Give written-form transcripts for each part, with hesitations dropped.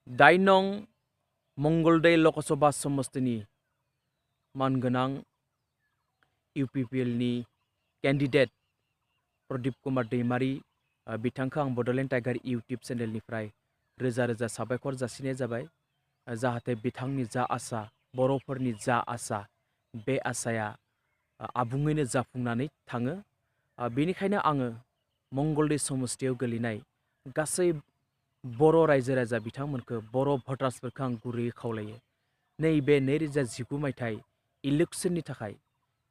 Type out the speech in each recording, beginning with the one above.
दाइनं मंगलदै लकसभा समस्तिनि मानगोनां इउपिपिएलनि कैंडिडेट प्रदीप कुमार दैमारी बिथांखौ आं बड'लेण्ड टाइगार इउटुब चेनेलनिफ्राय रोजा रोजा साबायखर जासिनाय जाबाय। जाहाथे बिथांनि जा आसा बर'फोरनि जा आसा बे आसाया आबुङैनो जाफुंनानै थाङो। बेनिखायनो आङो मंगलदै समस्तियाव गोलैनाय गासै बर' रायजो राजा बिथांमोनखौ बर' भटार्सफोरखौ आं गुरैयै खावलायो। नैबे 2019 मायथाइ इलेक्शननि थाखाय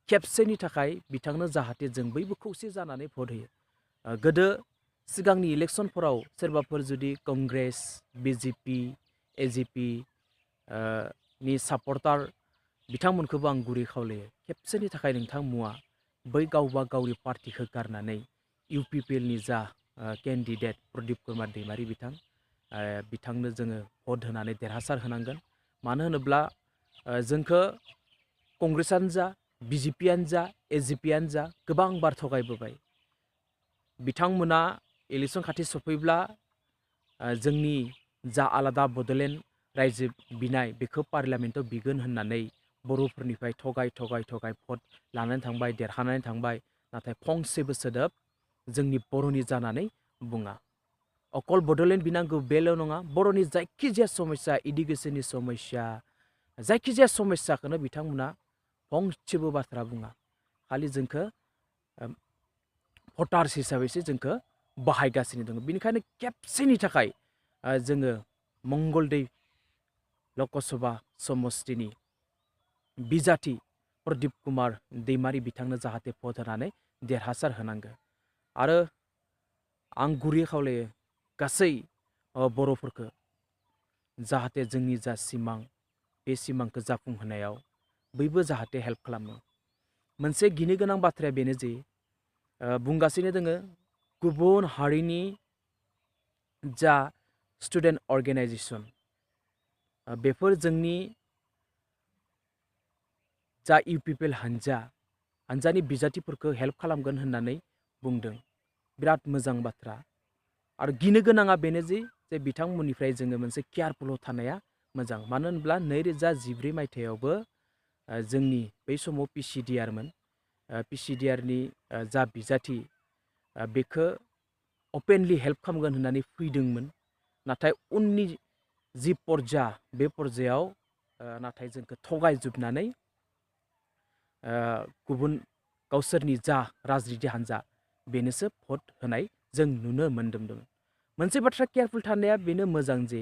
खेबसेनि थाखाय बिथांनो जाहाथे जों बयबो खौसे जानानै भट होयो। गोदो सिगांनि इलेक्शनफोराव सोरबाफोर जुदि कंग्रेस बिजेपि एजिपि नि सापर्टार बिथांमोनखौबो आं गुरै खावलायो खेबसेनि थाखाय नोंथां मुवा बै गावबा गावनि पार्टिखौ गारनानै इउपिपिएलनि जा कैंडिडेट प्रदीप कुमार दैमारी बिथांनो जोङो भट होनानै देरहासार होनांगोन। मानो होनोब्ला जोंखौ कंग्रेसआनो जा बिजेपियानो जा एजिपियानो जा गोबां बार थगायबोबाय। बिथांमोना इलेक्शन खाथि सफैब्ला जोंनि जा आलादा बड'लेण्ड रायजो बिनाय बेखौ पार्लियामेन्टआव बिगोन होननानै बर'फोरनिफ्राय थगाय भट लानानै थांबाय देरहानानै थांबाय। नाथाय फंसेबो सोदोब जोंनि बर'नि जानानै बुङा। अकल बड'लेण्ड बिनांगौ बेल' नङा, बर'नि जायखिजाया समस्या इडुकेसननि समस्या जायखिजाया समस्याखौनो बिथांमोना फंसेबो बाथ्रा बुङा। खालि जोंखौ भटार्स हिसाबैसो जोंखौ बाहायगासिनो दङ। बेनिखायनो खेबसेनि थाखाय जोङो मंगलदै लकसभा समस्तिनि बिजाथि प्रदीप कुमार दैमारी बिथांनो जाहाथे भट होनानै देरहासार होनांगौ। आरो आं गुरै खावलायो गासै बर'फोरखौ जाहाथे जोंनि जा सिमां बे सिमांखौ जाफुंहोनायाव बयबो जाहाथे हेल्प खालामो। मोनसे गिनो गोनां बाथ्राया बेनो जे बुंगासिनो दोङो गुबुन हारिनि जा स्टुडेन्ट अर्गेनाइजेशन बेफोर जोंनि जा इउपिपिएल हान्जानि बिजाथिफोरखौ हेल्प खालामगोन होननानै बुंदों। बिराद मोजां बाथ्रा। आरो गिनो गोनाङा बेनो जे बिथांमोननिफ्राय जोङो मोनसे केयारफुल थानाया मोजां। मानो होनब्ला 2014 मायथाइयावबो जोंनि बै समाव पिसिडिआरमोन। पिसिडिआरनि जा बिजाथि बेखौ अपेनलि हेल्प खालामगोन होननानै फैदोंमोन। नाथाय उननि जि पर्जा बे पर्जायाव नाथाय जोंखौ थगायजोबनानै गुबुन गावसोरनि जा राजनिति हान्जा बेनोसो भट होनाय जों नुनो मोनदों। मोनसे बाथ्रा केयारफुल थानाया बेनो मोजां जे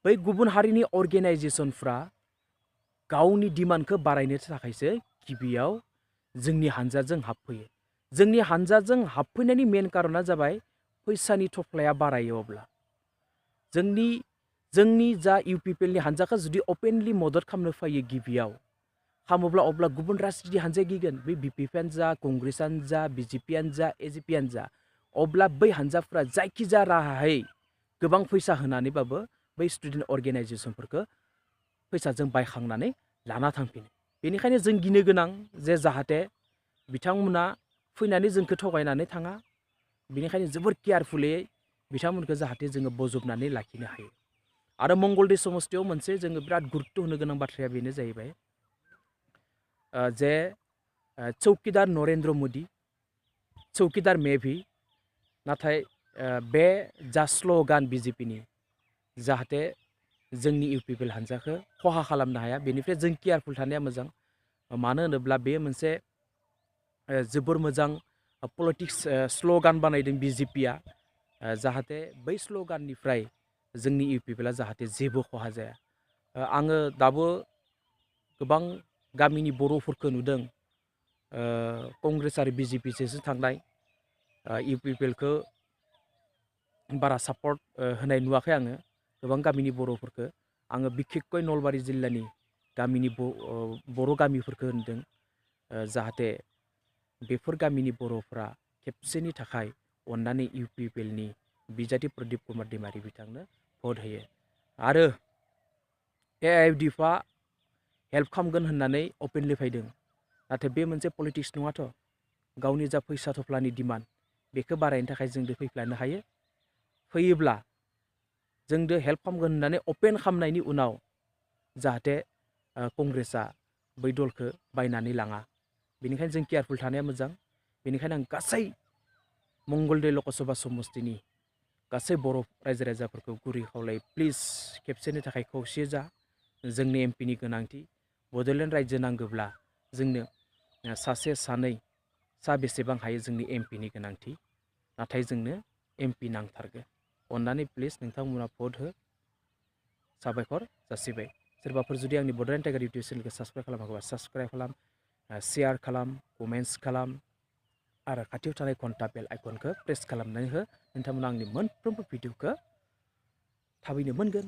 बै गुबुन हारिनि अर्गेनाइजेशनफ्रा गावनि डिमान्डखौ बारायनो थाखायसो गिबियाव जोंनि हान्जाजों हाबफैयो। जोंनि हान्जाजों हाबफैनायनि मेन कारना जाबाय फैसानि थफ्लाया बारायो। अब्ला जोंनि जा इउपिपिएलनि हान्जाखौ जुदि अपेनलि मदद खालामनो फैयो गिबियाव खालामोब्ला अब्ला गुबुन राजनिति हान्जाया गिगोन। बे बिपिपिआनो जा कंग्रेसआनो जा बिजेपियानो जा एजिपियानो जा अब्ला बै हान्जाफ्रा जायखिजाया राहायै गोबां फैसा होनानैबाबो बै स्टुडेन्ट अर्गेनाइजेशनफोरखौ फैसाजों बायखांनानै लाना थांफिनो। बेनिखायनो जों गिनो गोनां जे जाहाथे बिथांमोना फैनानै जोंखौ थगायनानै थाङा। बेनिखायनो जोबोर केयारफुलै बिथांमोनखौ जाहाथे जोङो बजबनानै लाखिनो हायो। आरो मंगलदै समस्तियाव मोनसे जोङो बिराद गुरुत्त होनो गोनां बाथ्राया बेनो जाहैबाय जे चौकीदार नरेन्द्र मोदी चौकीदार मेभि नाथाय बे जा स्ल'गान बिजेपिनि जाहाथे जोंनि इउपिपिएल हान्जाखौ खहा खालामनो हाया बेनिफ्राय जों केयारफुल थानाया मोजां। मानो होनोब्ला बे मोनसे जोबोर मोजां पलिटिक्स स्ल'गान बानायदों बिजेपिया जाहाथे बै स्ल'गाननिफ्राय जोंनि इउपिपिएलआ जाहाथे जेबो खहा जाया। आङो दाबो गोबां गामिनि बर'फोरखौ नुदों कंग्रेस आरो बिजेपिजोंसो थांनाय। इउपिपिएलखौ बारा सापर्ट होनाय नुवाखै आङो गोबां गामिनि बर'फोरखौ। आङो बिखेकকৈ नलबारि जिल्लानि गामिनि बर' गामिफोरखौ होनदों जाहाथे बेफोर गामिनि बर'फ्रा खेबसेनि थाखाय अननानै इउपिपिएलनि बिजाथि प्रदीप कुमार दैमारी बिथांनो भट होयो। आरो एआइएफडिएफआ हेल्प खालामगोन होननानै अपेनलि फैदों। नाथाय बे मोनसे पलिटिक्स नङाथ'। गावनि जा फैसा थफ्लानि डिमान्ड बेखौ बारायनो थाखाय जों फैफ्लानो हायो। फैयोब्ला जोंदो हेल्प खालामगोन होननानै अपेन खालामनायनि उनाव जाहाथे कंग्रेसआ बै दलखौ बायनानै लाङा। बेनिखायनो जों केयारफुल थानाया मोजां। बेनिखायनो आं गासै मंगलदै लकसभा समस्तिनि गासै बर' रायजो राजाफोरखौ गुरै खावलायो, प्लिज खेबसेनि थाखाय खौसे जा। जोंनि एमपिनि गोनांथि। बड'लेण्ड रायजो नांगौब्ला जोंनो सासे सानै बेसेबां हायो जोंनि एमपिनि गोनांथि। नाथाय जोंनो एमपि नांथारगौ। अन्नानै प्लिज नोंथांमोना भट हो। साबायखर जासिबाय। सोरबाफोर जुदि आंनि बड'लेण्ड टाइगार इउटुब चेनेलखौ साबस्क्राइब खालामाखैबा साबस्क्राइब खालाम, शेयार खालाम, कमेन्ट्स खालाम आरो खाथियाव थानाय घन्टा बेल आइकनखौ प्रेस खालामनानै हो। नोंथांमोना आंनि मोनफ्रोमबो भिडिअखौ थाबैनो मोनगोन।